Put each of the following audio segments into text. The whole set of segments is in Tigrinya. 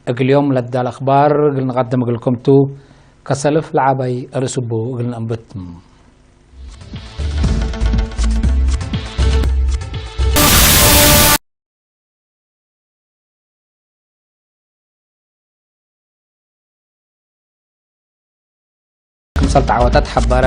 እግልዮም ለዳል ኣኽባር እግል ንቐድም እግልኩምቱ ከሰልፍ ለዓባይ ርእስቡ እግል ንእንብት። ክምሰል ተዓወታት ሓበረ።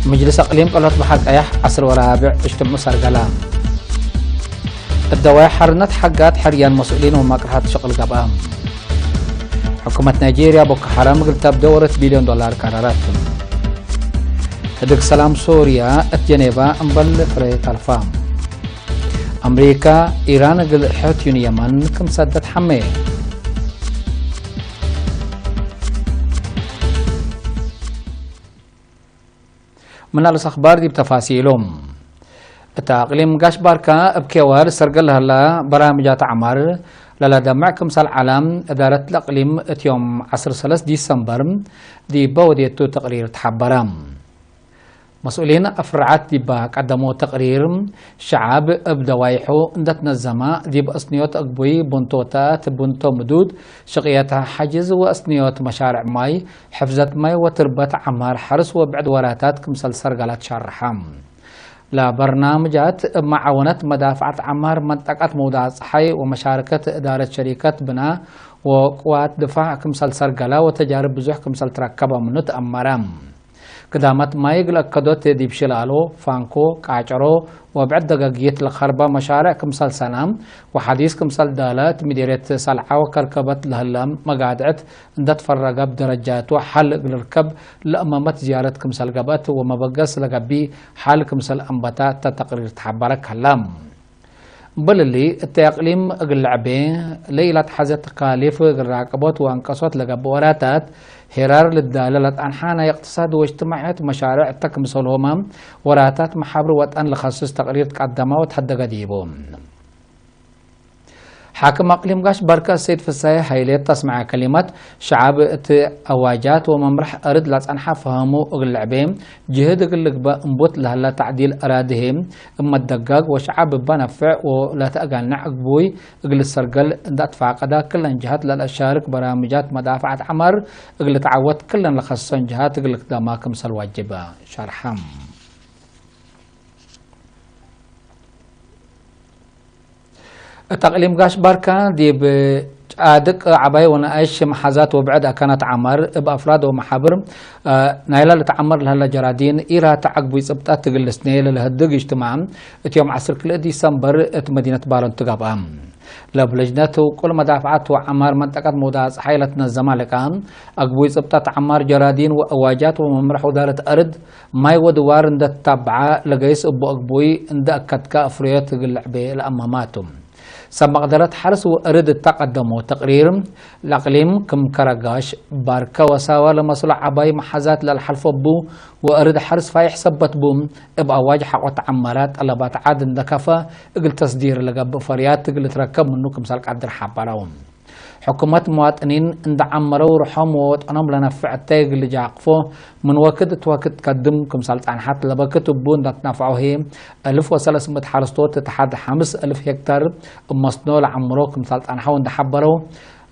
ምጅልስ ኣቅሊም ቀሎት ብሓቀያሕ ዓስር ወራብዕ እጅትምዑ ሰርገላ። እደዋይ ሓርነት ሓጋት ሕርያን መስኡሊን ወማቅርሃት ሸቅል ገብኣ። ሕኩመት ናይጄርያ ቦኮ ሓራም ግልታብ ደወረት ቢልዮን ዶላር ቀረረት። ህድግ ሰላም ሶርያ እት ጀኔቫ እምበል ፍረ ተልፋ። ኣምሪካ፣ ኢራን እግል ሕትዩን የመን ክም ሰደት ሓመየ። ምናልስ ኣኽባር ዲብ ተፋሲሉ። እታ ኣቕሊም ጋሽ ባርካ እብ ኬዋር ሰርገል ለህላ በራምጃት ዓማር ለለደምዕ ክምሳል ዓላም እዳረት ለእቕሊም እት ዮም ዓስር ሰለስ ዲሰምበር ዲበ ወዴቱ ተቕሪር ተሓበረ። መስኡሊን ኣፍራዓት ዲባ ቀደሞ ተቕሪር፣ ሸዓብ እብ ደዋይሑ እንደትነዘማ ዲብ ኣስንዮት ኣግቡይ ቡንቶታት፣ ቡንቶ ምዱድ፣ ሽቕየት ሓጅዝ ወኣስንዮት መሻርዕ ማይ፣ ሕፍዘት ማይ ወትርበት ዓማር ሓርስ ወብዕድ ወራታት ክምሰል ሰርጋላት ሻርሓ። ለበርናምጃት እብ መዓወነት መዳፍዓት ዓማር መንጠቃት መውዳዕ ጸሓይ ወመሻርከት እዳረት ሸሪከት ብና ወቅዋት ድፋዕ ክምሰል ሰርገላ ወተጃርብ ብዙሕ ክምሰል ትረከበ ምኑ ተኣመረ። ክዳመት ማይ እግል ኣከዶት ዲብ ሽላሎ፣ ፋንኮ፣ ቃጨሮ ወብዕድ ደጋግየት ለኸርበ መሻርዕ ክምሰል ሰና ወሓዲስ ክምሰል ዳለ እት ምዲርየት ሰልዓ ወከርከበት ለህለ መጋድዕት እንደትፈረገ እብ ደረጃቱ ሓል እግል ርከብ ለእመመት ዝያረት ክምሰል ገብአት ወመበገስ ለገቢ ሓል ክምሰል አንበታ እተ ተቅሪር ተሓበረ ከላ። እምበልሊ፣ እተ ኣቅሊም እግል ለዕቤ ለኢላትሓዘ ተካሊፍ እግል ራቅቦት ወአንቀሶት ለገብእ ወራታት ሄራር ልዳለ ለጠንሓ ናይ እቅትሳድ ወእጅትማዕዮት መሻርዕ እተ ክምሰልሆመ ወራታት መሓብር ወጠን ለኸስስ ተቅሪር ትቀደመ ወተሀደገ ዲቡ። ሓክም ኣቅሊም ጋሽ ባርከ ሰይድ ፍሳዬ ሃይሌ ተስምዐ ከሊመት፣ ሸዓብ እት አዋጃት ወመምርሕ አርድ ለጸንሐ ፈሀሙ እግል ልዕቤ፣ ጅህድ እግል ልግበእ እምቡት ለህለ ተዕዲል አራድሄ እብ መደጋግ ወሸዓብ እበ ነፍዕ ወለተአጋንዕ እግቡይ እግል ሰርገል እንደ አትፋቀዳ ክለን ጀሃት ለለአሻርክ በራምጃት መዳፍዓት ዐማር እግል ተዓወት ክለን ለኸሰን ጀሃት እግል ልክደማ ክምሰል ዋጅብ ሸርሐም። እት አቅሊም ጋሽ ባርካ ዲብ ጫድቅ ዐባይ ወነኣይሽ መሓዛት ወብዕድ አካናት ዐማር እብ አፍራድ ወመሓብር ናይላ ልትዓመር ለሀለ ጀራዲን ኢራተ አግቡይ ጽብጠት እግል ልስኔ ለለህድግ እጅትማዕ እት ዮም ዐስር ክልኤ ዲሰምበር እት መዲነት ባሎን ትገብአ። ለብ ለጅነት ውቁል መዳፍዓት ወዐማር መንጠቀት መውዳዕ ጸሓይ ለትነዘማ ለቃ አግቡይ ጽብጠት ዐማር ጀራዲን ወአዋጃት ወመምርሕ ውዳረት አርድ ማይ ወድዋር እንደ ትታብዓ ለገይስ እቡ እግቡይ እንደ አከትካ አፍርዮት እግል ልዕቤ ለአመማቱ። ሰብ መቅደረት ሐርስ ወእርድ እታ ቀደሞ ተቅሪር፣ ለአቅሊም ክም ከረጋሽ፣ ባርከ ወሳዋ ለመስሎ ዐባይ መሓዛት ለልሐልፎ እቡ ወእርድ ሐርስ ፋይሕ ሰበት ቡ፣ እብ አዋጅ ሐቆት ዐመራ ጠለባት ዐድ እንደ ከፈ እግል ተስዲር ለገብእ ፈርያት እግል ልትረከብ ምኑ ክምሰል ቀድር ሐበረው። ሕኩመት መዋጥኒን እንደ ዐመረው ርሖም ወወጠኖም ለነፍዕ እተይ እግል ልጃቅፎ ምን ወክድ እት ወክድ ከድም ክምሰል ጸንሐት ለበክት እቡ እንደ ትነፍዖ ህዬ፣ እልፍ ወሰለስ ምእት ሐረስቶት እት ሐድ ሐምስ እልፍ ሄክታር እብ መስኖ ለዐምሮ ክምሰል ጸንሐው እንደ ሐበረው፣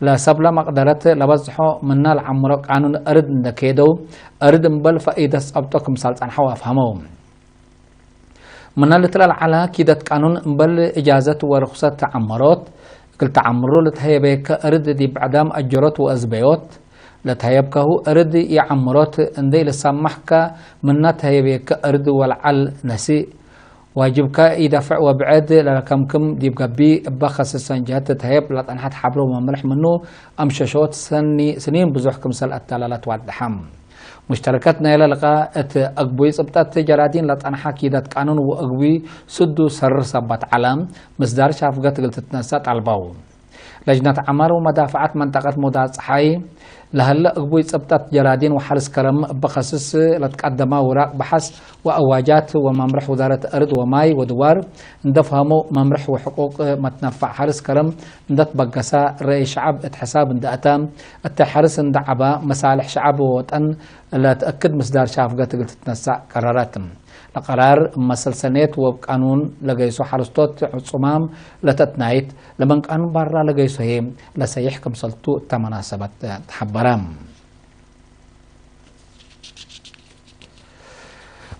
ለሰብለ መቅደረት ለበዝሖ ምነ ለዐምሮ ቃኑን እርድ እንደ ኬደው፣ እርድ እምበል ፈኢደት ጸብጦ ክምሰል ጸንሐው አፍሀመው። ምነ ልትለአል ዐለ ኪደት ቃኑን እምበል እጃዘት ወርክሰት ተዐመሮት፣ እግል ተዐምሩ ለተሀየበየከ እርድ ዲብ ዕዳም አጀሮት ወአዝበዮት፣ ለተሀየብከሁ እርድ ኢዐምሮት እንዴ ኢልሳማሕከ ምነ ተሀየበየከ እርድ ወለዐል ነሲእ፣ ዋጅብከ ኢደፍዕ ወብዕድ ለለከምክም ዲብ ገቢእ እበ ከስሰን ጀህት ትትሀየብ ለጠንሐት ሐብሮ መምርሕ ምኑ አምሸሾት ሰኒ-፣ ስኒን ብዙሕ ክምሰል አተላለት ዋድሐም። ሙሽተረከት ናይለ ልቃእ እት አግቡይ ጽብጠት ጀራዲን ለጠንሐ ኪደት ቃኑን ወአግቡይ ስዱ ሰርር ሰበት ዐለ፣ ምስዳር ሻፍገት እግል ትትነሰእ ጠልበው። ለጅነት ዐማር ወመዳፍዓት መንጠቀት መውዳዕ ጸሓይ ለሀለ አግቡይ ጽብጠት ጀራዲን ወሐርስ ከረም እበ ከስስ ለትቀደመ ውራቅ በሐስ ወአዋጃት ወመምርሕ ውዛረት አርድ ወማይ ወድዋር እንደ ፈሀሙ መምርሕ ወሕቁቅ መትነፋዕ ሐርስ ከረም እንደ ትበገሰ ረአይ ሸዐብ እት ሕሳብ እንደ አተ፣ እተ ሐርስ እንደ ዐበ መሳልሕ ሸዐብ ወወጠን ለትአክድ ምስዳር ሻፍገት እግል ትትነሳእ ቀረረት። ለቀራር እመሰልሰኔት ወብ ቃኑን ለገይሶ ሓረስቶት ዕጹማም ለተትናይት ለመንቃኑ ባራ ለገይሶ ሄ ለሰይሕ ክምሰልቱ እታ መናሰበት ተሓበረ።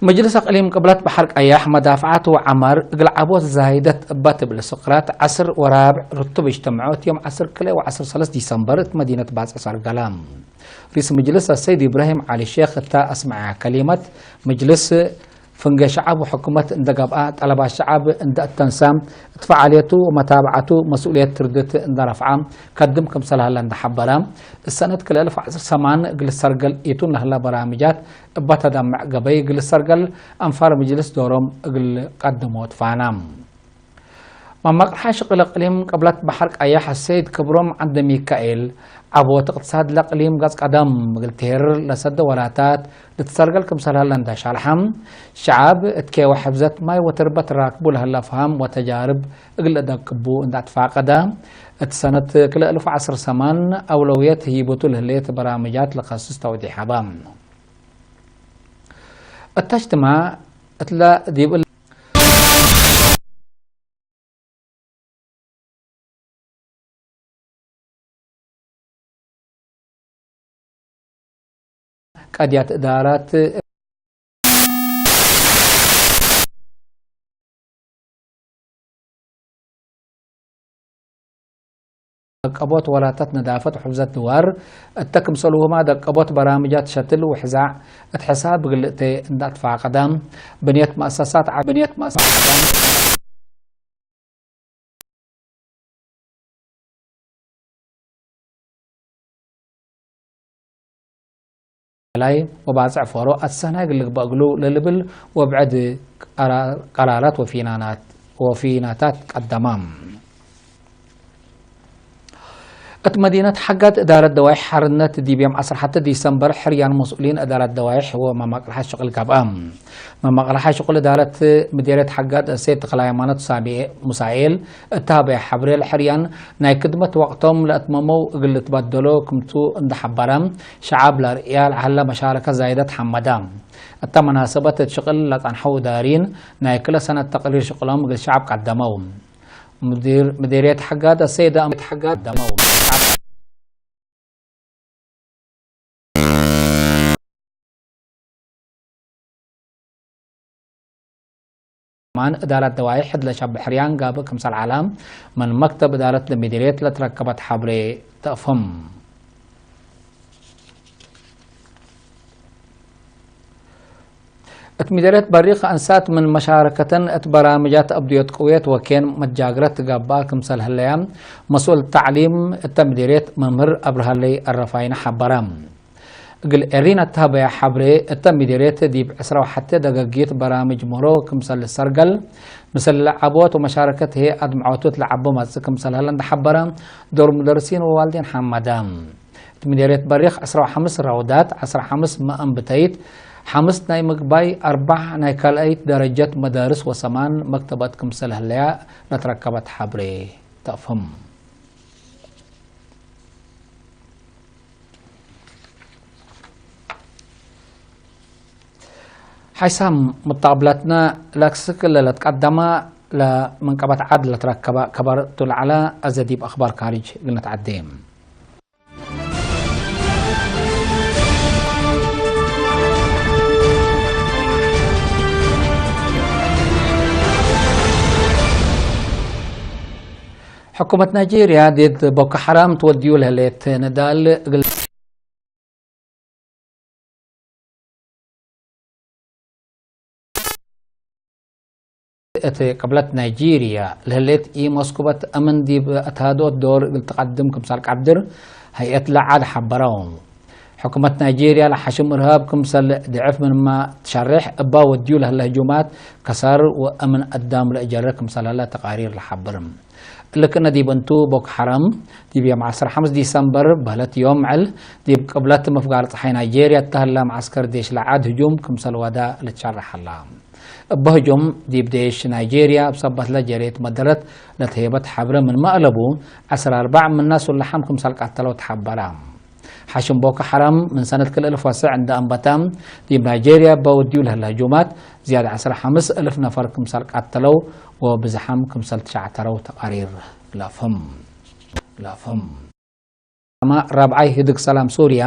መጅልስ ኣቅሊም ቅብለት ባሕር ቀያሕ መዳፍዓት ወዓማር እግል ዓቦት ዛይደት እባ ትብል ስቅራት ዓስር ወራብዕ ርቱብ እጅተምዖት ዮም ዓስር ክልኤ ወዓስር ሰለስት ዲሰምበር እት መዲነት ባጽዕ ሰርገላ። ሪስ መጅልስ ኣሰይድ ኢብራሂም ዓሊ ሼክ እታ ኣስምዓ ከሊመት መጅልስ ፍንገ ሸዓብ ወሕኩመት እንደ ገብኣ፣ ጠለባት ሸዓብ እንደ እተንሳ፣ እት ፈዓልየቱ ወመታብዓቱ መስኡልየት ትርድት እንደ ረፍዓ፣ ከድም ክምሰል ሀለ እንደ ሐበረ፣ እሰነት ክልኤ እልፍ ዓስር ሰማን እግል ሰርገል ኢቱን ለህለ በራምጃት እባ ተደምዕ ገበይ እግል ሰርገል አንፋር መጅልስ ዶሮም እግል ቀድሞ ትፋና። መመቅርሓ ሽቅል እቅሊም ቅብለት በሐር ቀያሕ ሰይድ ክብሮም ዓንደ ሚካኤል፣ ዓቦት እቅትሳድ ለእቅሊም ገጽ ቀደም እግል ትሄርር ለሰደ ወላታት ልትሰርገል ክምሰል ሀለ እንደ ሻልሐም፣ ሸዓብ እት ኬወ ሕብዘት ማይ ወትርበት ራክቡ ለህለ ፍሃም ወተጃርብ እግል ለደቅቡ እንደ አትፋቀደ፣ እት ሰነት ክልኤ እልፍ ዓስር ሰማን አውለውየት ህይቦቱ ለህሌት በራምጃት ለኸስስ ተውዲሕ ሀበ። እታ እጅትማዕ እትለ ዲብ ቀድያት እዳራት ደቀቦት ወላታት ነዳፈት ሑብዘት ድዋር እተ ክምሰልሁማ ደቀቦት በራምጃት ሸትል ውሕዛዕ እት ሕሳብ ግልእተ እንዳ ትፋቀዳ ብንየት መአሰሳት ዓ-፣ ብንየት መአሰሳት ላይ ወባጽዕ ፎሮ ኣሰናይ ግልግበእ እግሉ ለልብል ወብዕድ ቀራ-፣ ቀራራት ወፊናናት-፣ ወፊናታት ቀደማ። እት መዲነት ሓጋድ እዳረት ደዋይሕ ሓርነት ዲብ ዮም ዓሰርተ ሸተ ዲሰምበር ሕርያን መስኡሊን እዳረት ደዋይሕ ወመማቅርሓ ሽቅል ጋብኣ። መማቅርሓ ሽቅል እዳረት ምዴርየት ሓጋድ እሴት ተክለ ሃይማኖት ሳሚ-፣ ሙሳኤል እታ ሃበያ ሓብሬ ለሕርያን ናይ ክድመት ወቅቶም ለእትመመው እግል ልትበደሎ ክምቱ እንደ ሓበረ፣ ሸዓብ ለርእያ ለሀለ መሻረከት ዛይደት ሐመዳ። እታ መናሰበት እት ሽቅል ለጸንሐው እዳሪን ናይ ክለ ሰነት ተቅሪር ሽቅሎም እግል ሸዓብ ቀደመው። ሙዲር ምዴርየት ሓጋድ ኣሰይዳ ኣመት ሓጋድ ደመው ማን እዳላት ደዋይ ሕድለ ሻብ ሕርያን ጋብ ክምሰል ዓላ መን መክተብ እዳለት ለምዴርየት ለትረከበት ሓብሬ ተእፍም። እት ምዴርየት በሪኽ አንሳት ምን መሻረከተን እት በራምጃት አብድዮት ቅውየት ወኬን መጃግረት ትጋብኣ ክምሰል ህለያ መስኡል ተዕሊም እተ ምዴርየት መምህር አብርሃለይ አረፋይነ ሐበረ። እግል ኤሪን አተሃበያ ሐብሬ እተ ምዴርየት ዲብ ዕስራ ወሐተ ደገጊት በራምጅ ምህሮ ክምሰል ሰርገል ምስል ለዓቦት ወመሻረከት ህዬ አድምዖቱ እት ለዓቦ መጽእ ክምሰል ህለ እንደ ሐበረ ዶር ሙደርሲን ወዋልዴን ሐመደ። እት ምዴርየት በሪኽ ዕስራ ወሐምስ ራውዳት፣ ዓሰርተ ሓሙሽተ መአንብተይት፣ ሓሙሽተ ናይ ምግባይ፣ ኣርባዕ ናይ ካልኣይት ደረጀት መዳርስ ወሰማን መክተባት ክምሰል ህለያ ለትረከበት ሓብሬ ተእፍም። ሓይሳም መጣብላትና ላክስክ ለለትቀደማ ለመንቀባት ዓድ ለትረከባ ከበር ቱ ለዓላ አዘ ዲብ አኽባር ካሪጅ ግነት ዓዴ። ሕኩመት ናይጄርያ ዲድ ቦኮ ሓራም ትወድዩ ለህሌት ንዳል እግል እት ቅብለት ናይጄርያ ለህሌት ኢመስኩበት አምን ዲብ አትሃዶት ዶር እግል ትቀድም ክምሳል ቀድር ሀይአት ለዓድ ሐበረው። ሕኩመት ናይጄርያ ለሐሽም እርሃብ ክምሰል ድዕፍ ምንማ ትሸሬሕ እባ ወድዩ ለህለ ህጁማት ከሳር ወአምን አዳም ለእጀረ ክምሰል ህለ ተቃሪር ለሐብር። እልክነ ዲብ እንቱ ቦኮ ሐራም ዲብ ዮም ዓሰርተ ሓሙሽተ ዲሰምበር በህለት ዮም ዕል ዲብ ቅብለት ምፍጋር ጸሓይ ናይጄርያ እተህለ መዓስከር ዴሽ ለዓድ ህጁም ክምሰል ወዳ ልትሸረሕ ሀላ። እበ ህጁም ዲብ ዴሽ ናይጄርያ እብ ሰበትለ ጀሬት መደረት ለተሄበት ሐብረ ምንመ አለቡ፣ ዐስር አርባዕ ምነ ሱላሓም ክምሰል ቀተለው ተሐበረ። ሓሽም ቦኮ ሓራም ምን ሰነት ክልተ ኣልፍ ወስዕ እንዳ ኣንበታ ዲብ ናይጄርያ በወድዩ ለህለ ህጁማት ዝያድ ዓሰርተ ሓምስ ኣልፍ ነፈር ክምሰል ቀተለው ወብዝሓም ክምሰል ትሻዕተረው ተቃሪር ላፍም ላፍም። ራብዓይ ህድግ ሰላም ሱርያ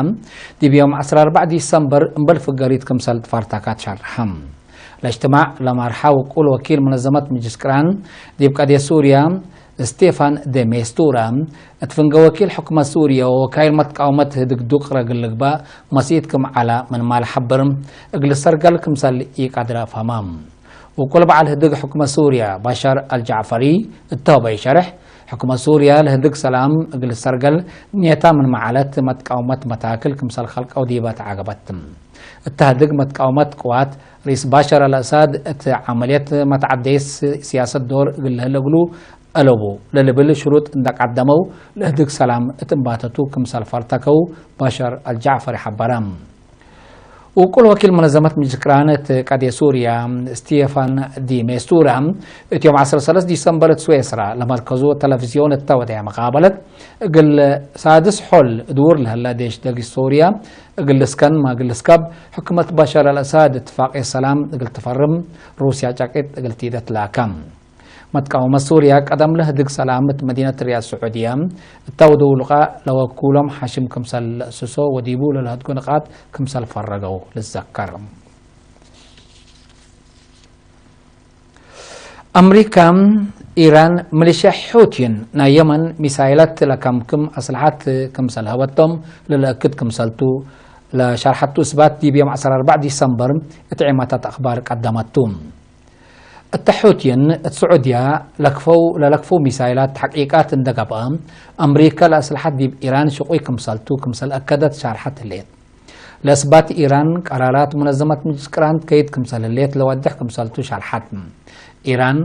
ዲብ ዮም ዓሰርተ ኣርባዕ ዲሰምበር እምበል ፍገሪት ክምሰል ትፋርታካ ትሻርሓ። ለእጅትማዕ ለማርሓ ውቁል ወኪል መነዘመት ምጅስቅራን ዲብ ቀድየ ሱርያ ስቴፋን ደ ሜስቱራ፣ እት ፍንገ ወኪል ሕኩመት ሱርያ ወወካይል መትቃወመት ህድግ ዱቅ ረግል ልግባእ መሲኢት ክም ዓላ ምንማል ሓብር እግል ሰርገል ክምሰል ኢቃድራ ፋማ። ውቁል በዓል ህድግ ሕኩመት ሱርያ ባሻር ኣልጃዕፈሪ እተወበይ ሸርሕ፣ ሕኩመት ሱርያ ለህድግ ሰላም እግል ሰርገል ኔታ ምን መዓለት መትቃወመት መታክል ክምሰል ኸልቀው ዲባ ተዓገበት። እታ ህድግ መትቃወመት ቅዋት ሪስ ባሻር ኣልኣሳድ እቲ ዓመልየት መትዓደይ ስ-፣ ስያሰት ዶር እግል ለህለ እግሉ ኣለቡ ለልብል ሽሩጥ እንዳቃደመው ለህድግ ሰላም እት እምባተቱ ክምሰል ፈርተከው ባሻር ኣልጃዕፈሪ ሓበረ። ውቁል ወኪል መነዘመት ምጅክራን እት ቀድየ ሱርያ ስቴፋን ዲ ሜስቱራ እት ዮም ዓሰርተ ሰለስተ ዲሰምበር እት ስዌስራ ለመርከዙ ተለቪዝዮን እተወደያ መቃበለት እግል ሳድስ ሖል እድውር ለህለ ዴሽ ደጊ ሱርያ እግል ልስከን ማግል ልስከብ ሕክመት ባሻር ኣልኣሳድ እትፋቅየ ሰላም እግል ትፈርም ሩስያ ጫቂት እግል ቲደት ላካ። መትቃወመት ሱርያ ቀደም ለህድግ ሰላም እት መዲነት ሪያድ ስዑድያ እታ ውድው ልቃ ለወኩሎም ሓሽም ክምሰል ለእስሶ ወዲቡ ለለህድጎ ንቃት ክምሰል ፈረገው ልዘከር። ኣምሪካ ኢራን ሚሊሻ ሑቲን ናይ የመን ሚሳይላት ለከምክም ኣስልሓት ክምሰል ሀበቶም ለለእክድ ክምሰልቱ ለሻርሓቱ እስባት ዲብ ዮም ዓሰርተ ኣርባዕ ዲሰምበር እት ዒማታት ኣኽባር ቀደመቱ። እተ ሑቲን እት ስዑድያ ለክፈው ለለክፈው ሚሳይላት ተሕቂቃት እንደገብአ፣ ኣምሪካ ለኣስልሓት ዲብ ኢራን ሽቁይ ክምሰልቱ ክምሰል ኣከደት ሻርሓት ህሌት። ለእስባት ኢራን ቀራራት ሙነዘመት ምጅስቅራን ከይድ ክምሰል ህሌት ለወድሕ ክምሰልቱ ሻርሓት። ኢራን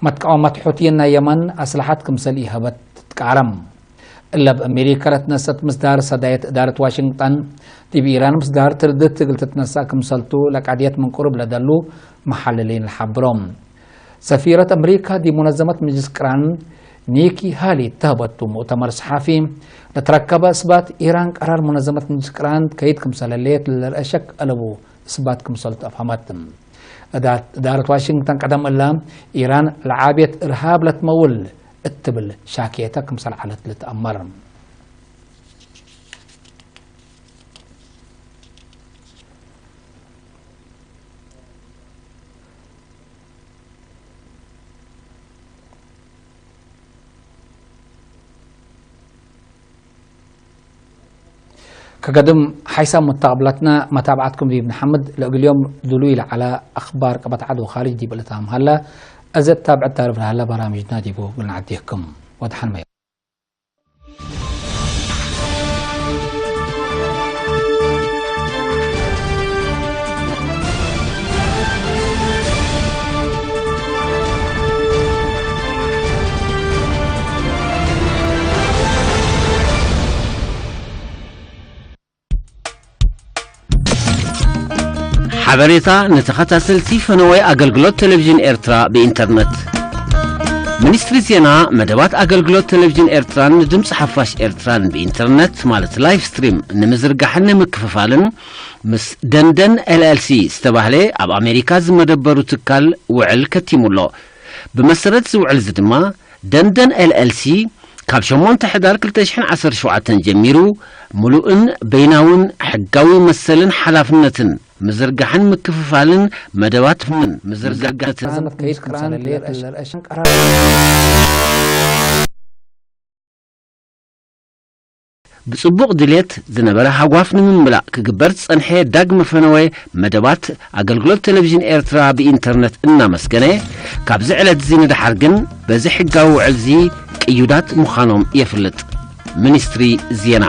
መትቃወመት ሑቲን ናይ የመን ኣስልሓት ክምሰል ኢሀበት ትቃረም። እለ ብኣሜሪካ ለትነሰት ምስዳር ሰዳየት እዳረት ዋሽንግጠን፣ ዲብ ኢራን ምስዳር ትርድት እግል ትትነሳእ ክምሰልቱ ለቃድየት ምን ቅሩብ ለደሉ መሓልሊን ለሓብሮም። ሰፊረት ኣምሪካ ዲብ ሙነዘመት ምጅስቅራን ኒኪ ሃሊ ተህበቱ ሙእተመር ሰሓፊ፣ ለትረከበ እስባት ኢራን ቀራር ሙነዘመት ምጅስቅራን ከይድ ክምሰለሌት ለርአሸክ ኣለቡ እስባት ክምሰልቱ ኣፍሃመት። እዳ-፣ እዳረት ዋሽንግተን ቀደም እላ ኢራን ለዓብየት እርሃብ ለትመውል እትብል ሻኬታ ክምሰል ዓለት ልትኣመር። ከገድም ሓይሳብ መታቕብላትና መታብዓትኩም ዲብ ንሓምድ ለእግልዮም ድሉይ ለዓላ ኣኽባር ቀበት ዓድ ወኻሪጅ ዲብ እልታም ሃላ። እዘ እታብዕ ታርፍ ለሃላ በራምጅና ዲቡ ግልናዓዴኩም ወድሓን መያ። ሓበሬታ ንተኸታተልቲ ፈነወ ኣገልግሎት ቴሌቪዥን ኤርትራ ብኢንተርነት። ሚኒስትሪ ዜና፣ መደባት ኣገልግሎት ቴሌቪዥን ኤርትራን ንድምፂ ሓፋሽ ኤርትራን ብኢንተርነት ማለት ላይቭ ስትሪም ንምዝርጋሕን ንምክፍፋልን ምስ ደንደን ኤልኤልሲ ዝተባህለ ኣብ ኣሜሪካ ዝመደበሩ ትካል ውዕል ከቲሙ ኣሎ። ብመሰረት እዚ ውዕል እዚ ድማ ደንደን ኤልኤልሲ ካብ ሸሞንተ ሕዳር ክልተ ሽሕን ዓሰርተ ሸውዓተን ጀሚሩ ምሉእን በይናውን ሕጋዊ መሰልን ሓላፍነትን ምዝርጋሕን ምክፍፋልን መደባት ምዝርጋሕን ብጽቡቕ ድሌት ዝነበረ ሃጓፍ ንምምላእ ክግበር ዝጸንሐ ዳግመ ፈነወ መደባት ኣገልግሎት ቴሌቪዥን ኤርትራ ብኢንተርነት እናመስገነ፣ ካብዚ ዕለት እዚ ንደሓር ግን በዚ ሕጋዊ ውዕል እዚ ቅዩዳት ምዃኖም የፍልጥ። ሚኒስትሪ ዜና።